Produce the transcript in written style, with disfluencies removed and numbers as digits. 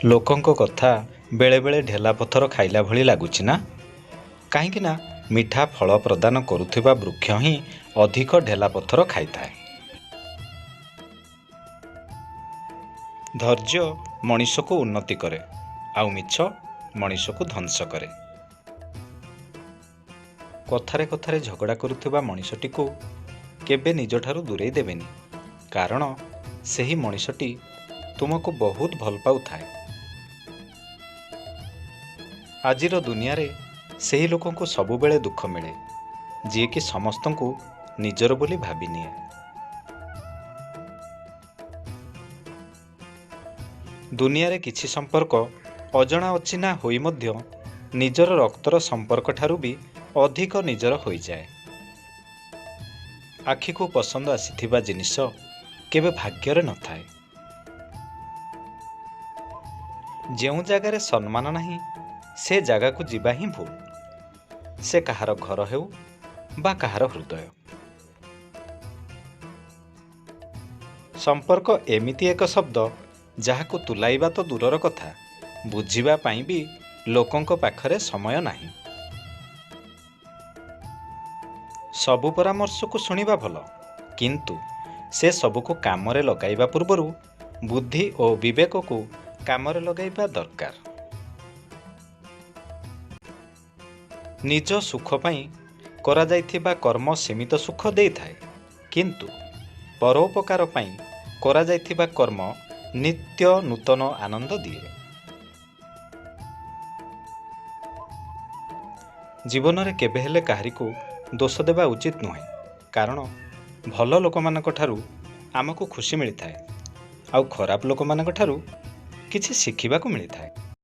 ଲୋକଙ୍କ କଥା ବେଳେବେଳେ ଢେଲା ପଥର ଖାଇଲା ଭଳି ଲାଗୁଛି ନା? କାହିଁକି ନା ମିଠା ଫଳ ପ୍ରଦାନ କରୁଥିବା ବୃକ୍ଷ ହିଁ ଅଧିକ ଢେଲା ପଥର ଖାଇଥାଏ। ଧୈର୍ଯ୍ୟ ମଣିଷକୁ ଉନ୍ନତି କରେ, ଆଉ ମିଛ ମଣିଷକୁ ଧ୍ୱଂସ କରେ। କଥାରେ କଥାରେ ଝଗଡ଼ା କରୁଥିବା ମଣିଷଟିକୁ କେବେ ନିଜଠାରୁ ଦୂରେଇ ଦେବେନି, କାରଣ ସେହି ମଣିଷଟି ତୁମକୁ ବହୁତ ଭଲ ପାଉଥାଏ। ଆଜିର ଦୁନିଆରେ ସେହି ଲୋକଙ୍କୁ ସବୁବେଳେ ଦୁଃଖ ମିଳେ, ଯିଏକି ସମସ୍ତଙ୍କୁ ନିଜର ବୋଲି ଭାବିନିଏ। ଦୁନିଆରେ କିଛି ସମ୍ପର୍କ ଅଜଣା ଅଚିହ୍ନା ହୋଇ ମଧ୍ୟ ନିଜର ରକ୍ତର ସମ୍ପର୍କଠାରୁ ବି ଅଧିକ ନିଜର ହୋଇଯାଏ। ଆଖିକୁ ପସନ୍ଦ ଆସିଥିବା ଜିନିଷ କେବେ ଭାଗ୍ୟରେ ନଥାଏ। ଯେଉଁ ଜାଗାରେ ସମ୍ମାନ ନାହିଁ, ସେ ଜାଗାକୁ ଯିବା ହିଁ ଭୁଲ, ସେ କାହାର ଘର ହେଉ ବା କାହାର ହୃଦୟ। ସମ୍ପର୍କ ଏମିତି ଏକ ଶବ୍ଦ, ଯାହାକୁ ତୁଲାଇବା ତ ଦୂରର କଥା, ବୁଝିବା ପାଇଁ ବି ଲୋକଙ୍କ ପାଖରେ ସମୟ ନାହିଁ। ସବୁ ପରାମର୍ଶକୁ ଶୁଣିବା ଭଲ, କିନ୍ତୁ ସେ ସବୁକୁ କାମରେ ଲଗାଇବା ପୂର୍ବରୁ ବୁଦ୍ଧି ଓ ବିବେକକୁ କାମରେ ଲଗାଇବା ଦରକାର। ନିଜ ସୁଖ ପାଇଁ କରାଯାଇଥିବା କର୍ମ ସୀମିତ ସୁଖ ଦେଇଥାଏ, କିନ୍ତୁ ପରୋପକାର ପାଇଁ କରାଯାଇଥିବା କର୍ମ ନିତ୍ୟ ନୂତନ ଆନନ୍ଦ ଦିଏ। ଜୀବନରେ କେବେ ହେଲେ କାହାରିକୁ ଦୋଷ ଦେବା ଉଚିତ ନୁହେଁ, କାରଣ ଭଲ ଲୋକମାନଙ୍କ ଠାରୁ ଆମକୁ ଖୁସି ମିଳିଥାଏ, ଆଉ ଖରାପ ଲୋକମାନଙ୍କ ଠାରୁ କିଛି ଶିଖିବାକୁ ମିଳିଥାଏ।